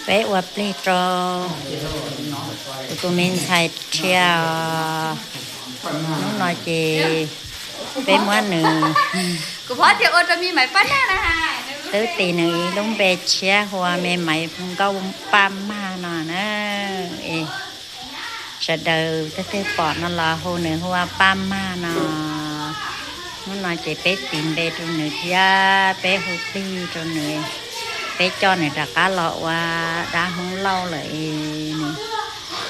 Peb ua plig rau kuv tus me ntxhais rhiab os. Hnub no ces peb muab nws, kuv phob tias ua rau me Maiv Paj Nag na, twb tis nws ib lub npe tshiab hu ua me Maiv Nkauj Paj Mag no na. Es sawv daws tej tug pom no los hu nws hu ua Paj Mag no. Hnub no ces peb tis npe rau nws thiab peb hu plig rau nws. Peb coj nws rov qab los ua dab Hmoob Lauj lawm es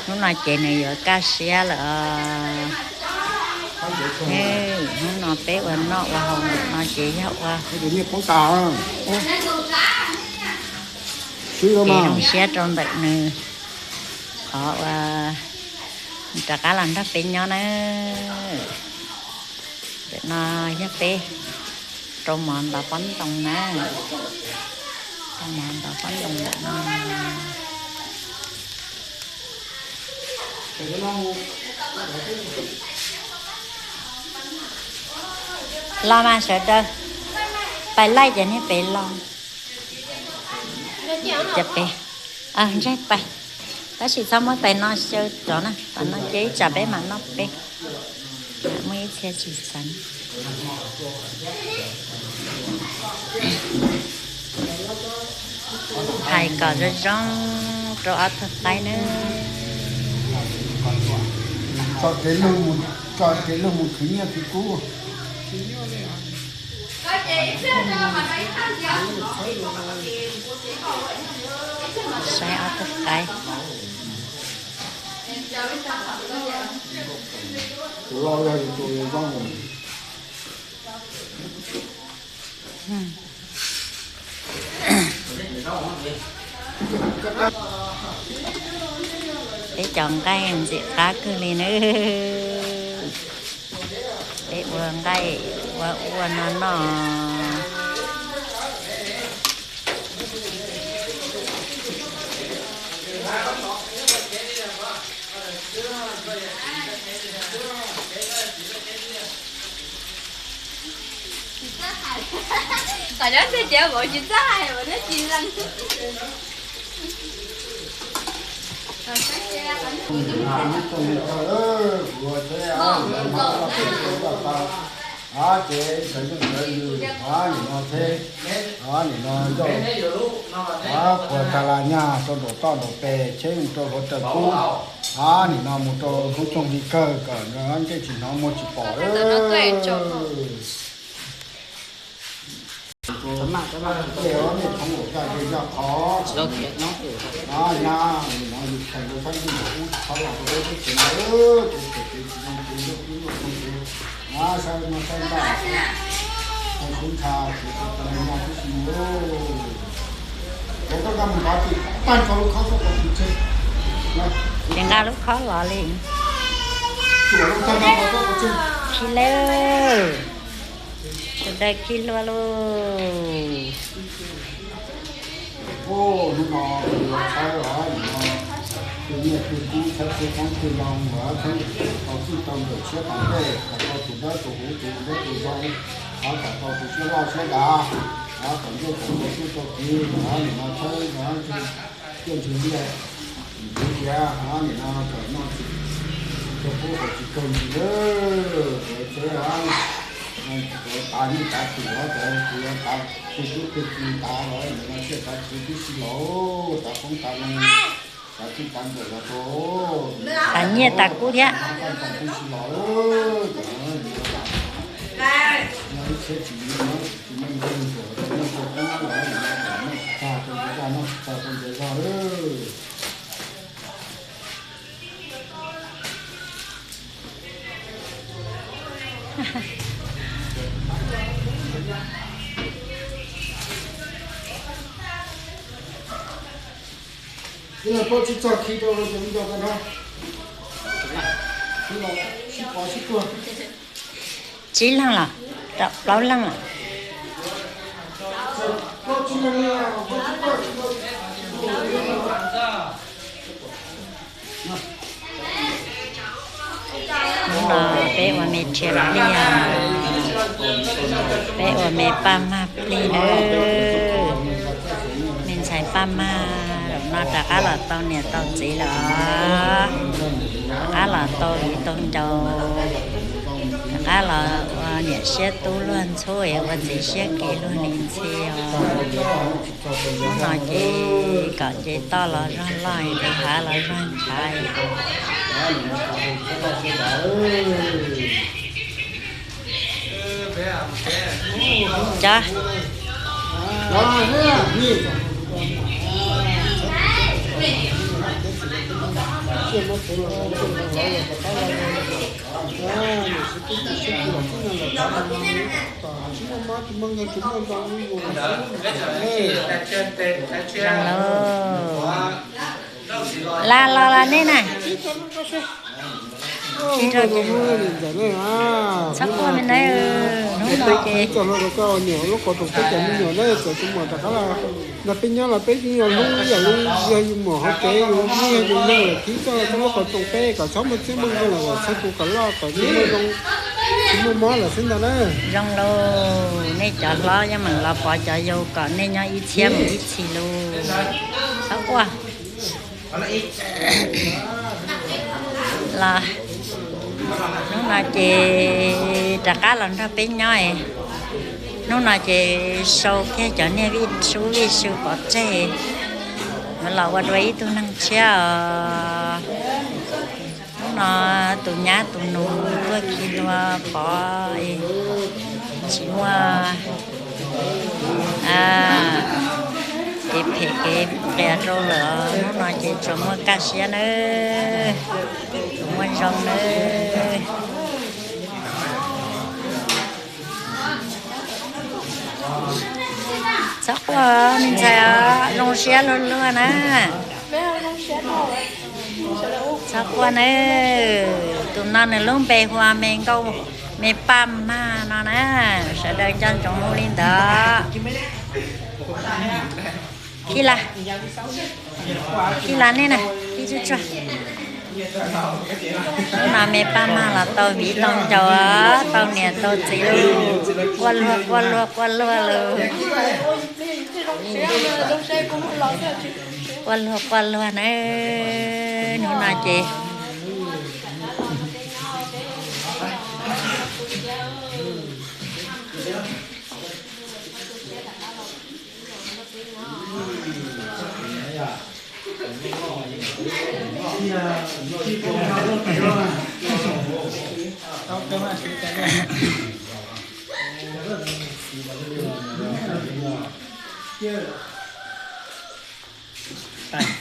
hnub no ces nws yuav kaj siab lawm os. Hnub no peb ua noj ua haus ntawm no ces yog ua kev zoo siab rau ntawm nws. Qhov uas rov qab los nrog peb nyob na. Ntawm no yog peb rau mov ntov pob ntoo na. Rau mov ntov pob ntoo ntawm no. Los mas sawv daws, pais laij ces nej pem los. Ces peb, ntsaig pais, tab sis txhob muab tais no xyaw rov na, tais no ces ib tsam peb mam noj peb, muaj ib txhia tsis xav. Hais kom zoo zoo rau ob tug qaib nawb. Tso kev lug mus khwv nyiaj khwv kub. Saib ob tug qaib. Peb cov nqaij ntxim qab kawg li nawb. Peb ua nqaij ua ua no noj. Kom nyob twg ces vauv tsis txawj hais vauv nyob tsis lees. Ces sawv yeej sawv yws, nim no tsheb, nim no yog, puas tas las nyag rau nraum toj nraum pes, tsheb yeej rau hluav taws kub, nim no mus rau khoob toog li kawg kom ntsej tsis hnov muag tsis pom. Tej nej phoov ua zaj zej zaj qhov, nyab nim no yus kheev rau sab ntuj nkaus ub tsis txhob los rau peb teb chaws no, ces txawm kev tsis zoo kev ntuj kub ntuj zoo kev, saib no saib ntaj, kub ntsha kev tau tau nyab tib si. Ces koj nqa mus nrad ces tag nrho lub khob tuaj pov tseg, ces nqa lub khob los li. Tsuam lub tag nrho tuaj pov tseg. Khi lawm. Sawv daws khi hlua lauj. Hnub no kuv yuav tshawb os, nim no tus nyiaj tus kub tshawb tsheb tshoob tsheb ntoo, tshawb tau txij tau nkawm tshiab tom ntej, kom tau tus dawb tus huv tus dawb tus zoo, kom tau tus siab loj siab dav, kom ntuj kom tau txuj tau kiv, nim no tshawb tiaj ntsig liaj, ntxiv tias nim no kom noj tsis, tus kub kom tsis kawg ntsis lawm, tsev tav nyiaj tav twm, kuv yuav tav tus tub tus ki tav los nim no thiaj tav kwv tib si los, tav poob tav loo, tav txij tav nkawm los rau, tav nyiaj tav kub thiab. Tib si los, ib txhiab tsis, tsis muaj ib tug ntsuam rau nyiaj rau kub los, noj tsis txog rau ntiav zog, noj tsis txog rau ntiav zog lawm. Ib los plaub tsib txog khi rau cov viv ncaus tag nrho. Ib los sib pov sib tuag. Tsib leeg los? Rau plaub leeg los? Hnub no peb ua me rhiab plig, peb ua me paj mag plig nawb. Mas zaum no rov qab los tau niam tau txiv lawm, rov qab los tau viv tau ncaus, rov qab los ua niam siab tub luag ntxhub es ua txiv siab kis luag ntxhi os. Hnub no ces kom nce toj los zog loj, nqis hav los zog ntshav. Cov zoo lauj. Las los las nej na. Txhob quaj me na, hnub no ces niam lub qhov rooj peb cov me nyuam na, txawm tus muam rov qab los nrog peb nyob los peb yeej yog hlub ib yam li yog yus muam hauv tsev, yus yeej yog yus neeg lawm, thib txoj lub qhov rooj peb kom txhob muaj txij muaj nkawm lawm, txhob tus kom loj kom tsis muaj zoo, tsis muaj mob lawm xwb ntag na. Zoo lauj, nej cov hlob yeej meem los pov cov yau kom nej nyob ib txhiab mus ib txhis lauj. Txhob quaj. Los hnub no ces rov qab los nrog peb nyob es, hnub no ces sau kiag cov niag vij sub vij sw pov tseg, los ua dua ib tug neeg tshiab os. Hnub no tus nyab tus nus tuaj khi hlua pov, tsis muaj kev phem kev qias rau lawm, hnub no ces tsuas muaj kaj siab nawb, tsuas muaj zoo nawb. Txhob quaj me ntxhais os, zoo siab luag luag na. Txhob quaj nawb, tus no nws lub npe hu ua me nkauj, me Paj Mag no na, sawv daws nco ntsoov hu li ntawd. Khi las, khi las nej na, khi tsuj tsuag. Hnub no me Paj Mag los tau viv tau ncaus, tau niam tau txiv lauj, quaj luag quaj luag quaj luag lauj. Quaj luag quaj luag na, hnub no ces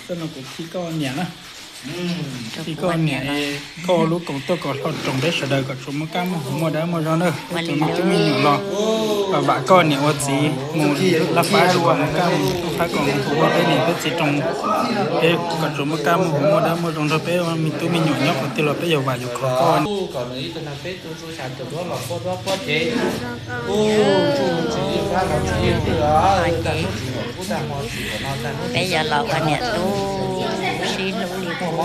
Txoj no kuv khi koj niam na. Khi koj niam, koj ua lub koom tuaj kom hlau roos peb sawv daws kom tsuas muaj kab muaj huv muaj dab muaj zog na. Peb tus me tub me nyuam los vam koj niam ua txiv mus laj fab kom muaj kab muaj huv, peb niam peb txiv roos, peb kom tsuas muaj kab muaj huv muaj dab muaj zog nrog peb me tub me nyuam nyob qhov twg los peb yuav vam yuav khov koj. Peb yuav los ua niam tub sib hlub li qub nawb.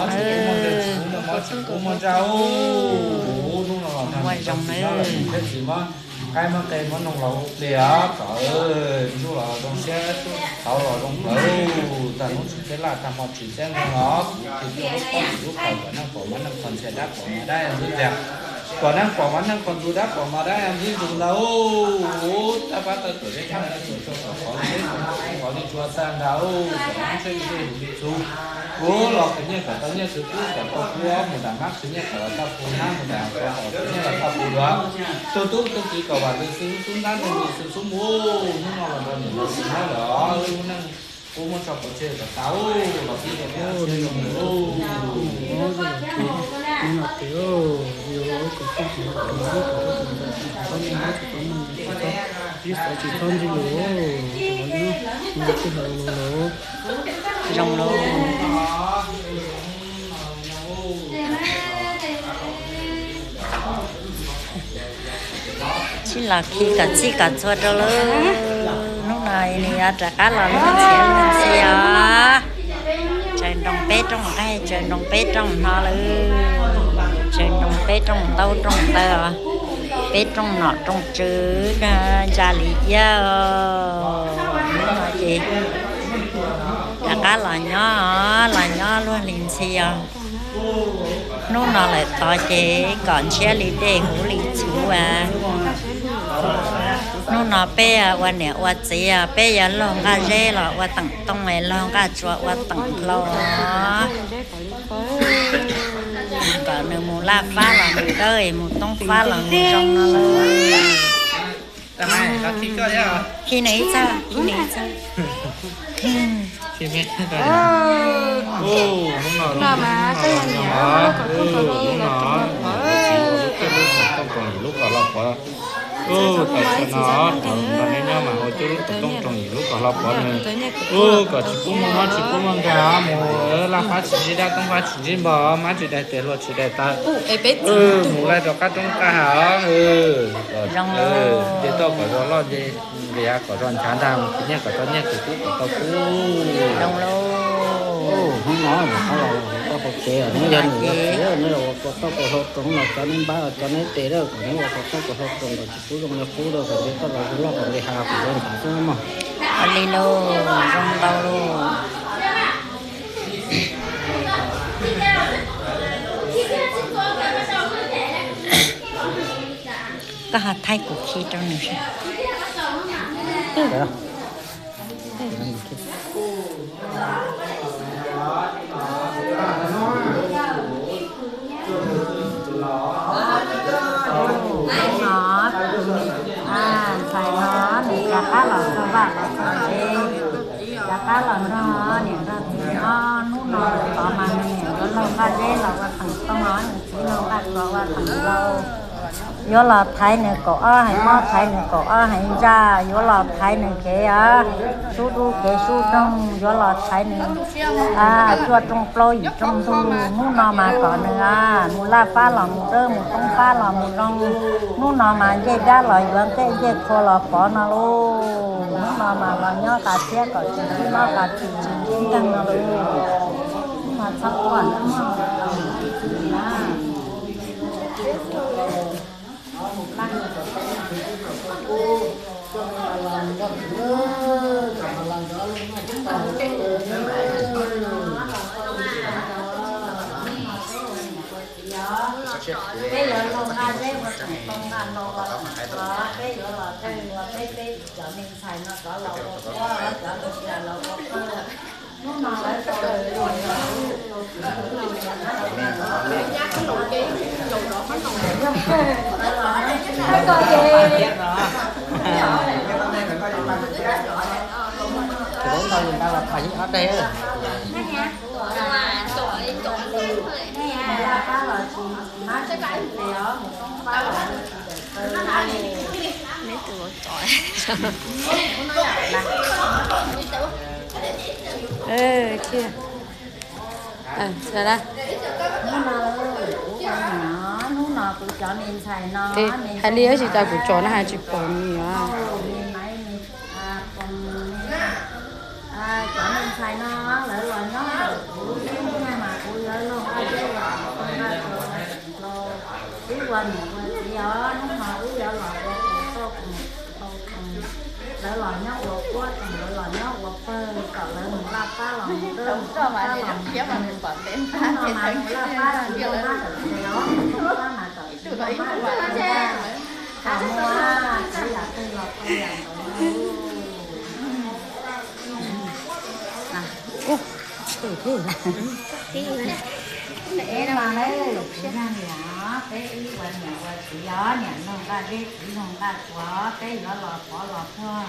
Muaj zoo nawb. Qaib muab qe muab noog los ua plig os, kom ntsuj los zoo siab, tauv los zoo plawv, tag hnub tsis txeeb laj tag hmo tsis txeeb nqeeg os. Kuv khi koj lub pob tsuas lub qhawv kom neej pom mov neej qhov ntxhias dab pom mov dab ntxwb ntxias, kom neej pom mov neej qhov ntxhias dab pom mov dab ntxwb ntxus ntag. Tab pab tawm tuam zeb kab tuam tsua kom qhov li zeb kom qhov li tsua tag ntag. Kom neej tsheb li zeb hu li txus. Kuv los khwv nyiaj kom tau nyiaj, tus tub kom tau tub, mus nram mab khwv nyiaj kom los tau pus, mab mus nram qhov kom khwv nyiaj los tau pus dua. Tus tub tus kiv kom vam tus xib xub ntab tus xib xub mus. Hnub no los nrog niam los txiv nyob lawm os, lub neej kuv muab tso pov tseg kom tas los tib rau peb ob txhiab zoo lawm. Ib xov tsis txhob ntxub lus, zoo lawm. Sib los khi kom txhij kom txhua rau lawm. Hnub no nws yuav rov qab los luag ntxhi luag ntxhi os. Tsaws nroos peb rooj nqaij, tsaws nroos peb rooj hno lawm. Tsaws nroos peb rooj ntaub rooj ntawv os. Peb rooj nom rooj tswv ntsa li iab os. Hnub no ces Qab los nyob, los nyob luag li ntxhi os. Hnub no lawm tod ces kom ntshiab li dej huv li txhuv as. Hnub no peb ua niam ua txiv, peb yuav laug nqaj zeb los ua teem tooj, laug nqaj tsua ua teem hlau. Kom nws mus laj fab los mus dawb, mus toob fab los mus zoo no. Khi nws ib txhab, khi nws ib txhab. Hnub no, hnub no, hnub no, lub kom loj pov. Tam sim no nrog neb nyob mas ua cuab lub kom tooj roo yim lub kom loj pov nws. Ub, kom tsis pub muaj mob tsis pub muaj nkeeg, mus laj fab tsis ntsib dab, toob fab tsis ntsib npog, mab tsis daig tes, hluas tsis daig taw. Mus laij rov qab roob qab hav os. Nce toj kom zog loj, nce nqis hav kom zog nchav ntag, mus khwv nyiaj kom tau nyiaj, khwv kub kom tau kub. Hnub no koj hauv kev, neb yog nws yog txiv, neb los ua kom toj kom hlau roos los cov neb npab, cov neb tes lawm kom neb ua kom toj kom hlau roos kom tsis pub zoo li qub dua, kom nce toj los zoo loj kom nqis hav kom zog nchav xwb mog. Ua li lauj, zoo ntau lauj. Koj ho thaij kuv khi rau nws saib. No, ntxhais no nws rov qab los txog vaj los txog tsev, rov qab los nrog niam nrog txiv nyob. Hnub no lawm tod mas nws niam yuav laug nqaj zeb los ua teem tooj, nws txiv laug nqaj tsua ua teem hlau. Yuav los thaiv nws kaum ob haiv mob, thaiv nws kaum ob haiv ntsaj, yuav los thaiv nws kev sub dub kev sub doog, yuav los thaiv nws cuaj rooj plaub yim rooj ntug. Hnub no mas kom nws mus laj fab los mus dawb, mus toob fab los mus zoo. Hnub no mas ncej dab los yuav, ncej qhua los pov no lauj. Hnub no mas los nyob qas thiab kom tsis ntsib mob qas tsis ntsib nkeeg no lauj. Mas txhob quaj na. Peb yuav laug nqaj zeb ua teem tooj nqaj hlau, peb yuav los thawj ua peb, peb cov me ntxhais no rov los ua puab, cov me ntxhais los ua pawg. Hnub no lawv tau Hnub no kuv cov me ntxhais no, hais li tsis tas kuv tsom no hais tsis pom me os. Cov me ntxhais no lawv los nyob ntawm kuv xwb mas kuv yuav laug nqaj zeb ua teem tooj nqaj hlau, wb ua niam ua txiv os. Hnub no wb yuav los ua tau toj tau txoos, lawv los nyob ua puab txoos, lawv los nyob ua pawg, kom lawv mus laj pab los mus dawb, mus toob pab los mus zoo. Hnub no mas mus laj pab tsis zoo pab ntawm tes os, mus toob pab mas kom tsis zoo pab ntawm tes. Kom muaj txhua yam twg los tau yam ntawd. Peb mas lawm, kuv yog niam, peb wb ua niam ua txiv os, niam laug nqaj zeb txiv laug nqaj tsua, peb yuav los pov los puag.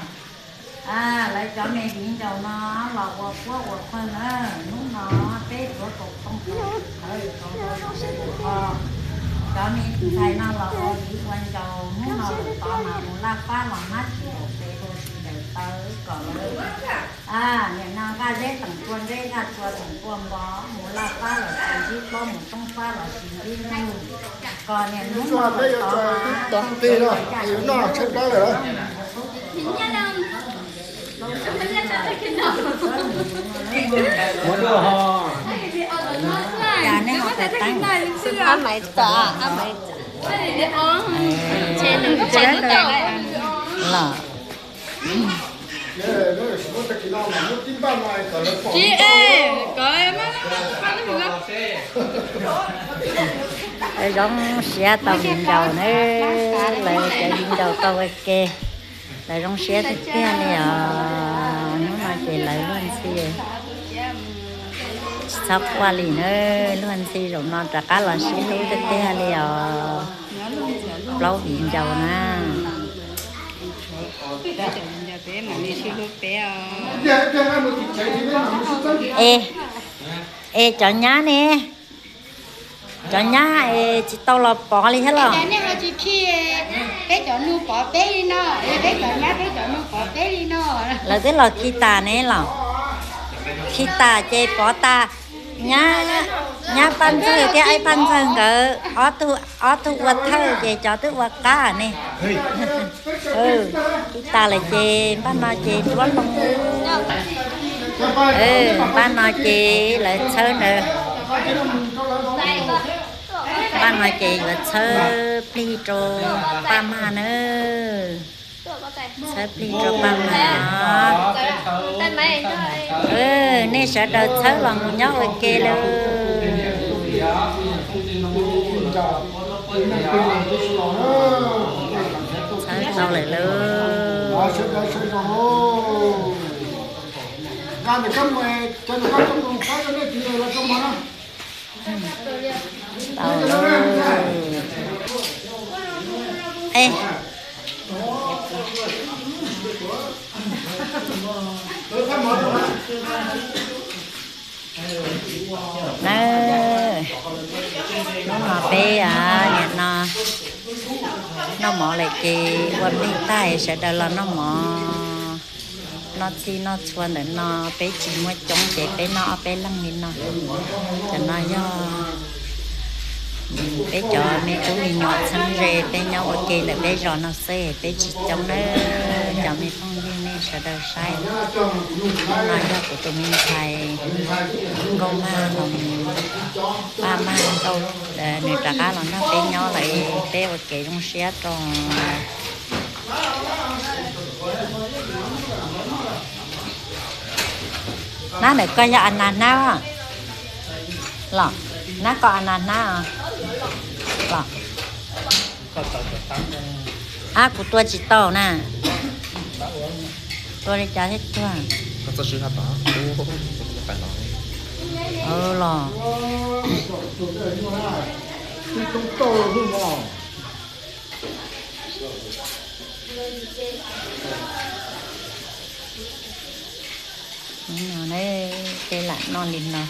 Lawv cov me viv ncaus no los ua puab ua pawg na. Hnub no peb tuav kaum tooj kaum khawv kaum ntau kaum ntau kaum kho. Cov me ntxhais no los ua viv ua ncaus, hnub no lawm tod mas mus laj pab los hmab tsis npaum tes dua tsis npaum taw, kom lawv niam no nqaj zeb teem tua nqeb, nqaj tsua teem tua npog, mus laj pab los tsis ntsib plaub, mus toob pab los tsis ntsib ntuj. Kom niam hnub no lawm tod mas Los Tsis, e, kom, e, zoo siab tau viv ncaus na, lawv cov viv ncaus tau ua ke, lawv zoo siab tiag tiag li os. Hnub no ces lawv luag ntxhi tsis txhob quaj li na, luag ntxhi zaum no rov qab los sib hlub tiag tiag li os. Plaub viv ncaus na. E, e cov nyab ne, cov nyab es tsis tau los pov li thiab los? Peb cov nus pov peb li no, peb cov nyab peb cov nus pov peb li no. Lawv twb los khi tas ne los? Khi tas ces pov tas. Nyab, nyab Paj Ntxawg thiab aib Paj Ntxawg nkawd ob tug, ob tug ua thawj ces cov twb ua qab ne. Khi tas lawm ces npaj no ces duab loo. Npaj no ces lawv txhawb ntawd. Npaj no ces yuav txhawb plig rau Paj Mag nawb. Txhawb plig rau Paj Mag os. Nej sawv daws txhawb los mus nyob ua ke lawm. Txhawb tau lawm lauj. Tau lauj. E, na, hnub no peb, a, nim no noj mov lawm ces ua npej tag sawv daws los noj mov. Noj txhij noj txhua ntawm no peb tsis muaj coob ces peb noj ob peb leeg li no. Cov no yog peb cov me tub me nyuam txheeb ze, peb nyob ua ke ntawm peb zos no xwb, peb tsis coob nawb. Cov me phooj ywg nej sawv daws saib, hnub no yog kuv tus me ntxhais Nkauj Mag los Paj Mag Nkauj, nws rov qab los nrog peb nyob lawm, peb ua kev zoo siab rau. Nab ntawm koj yog a nas hnab los? Nab koj a nas hnab los? Ab, kuv tua tsis tau na. Tua li cas thiaj tuag? Los. Hnub no peb lam noj li no.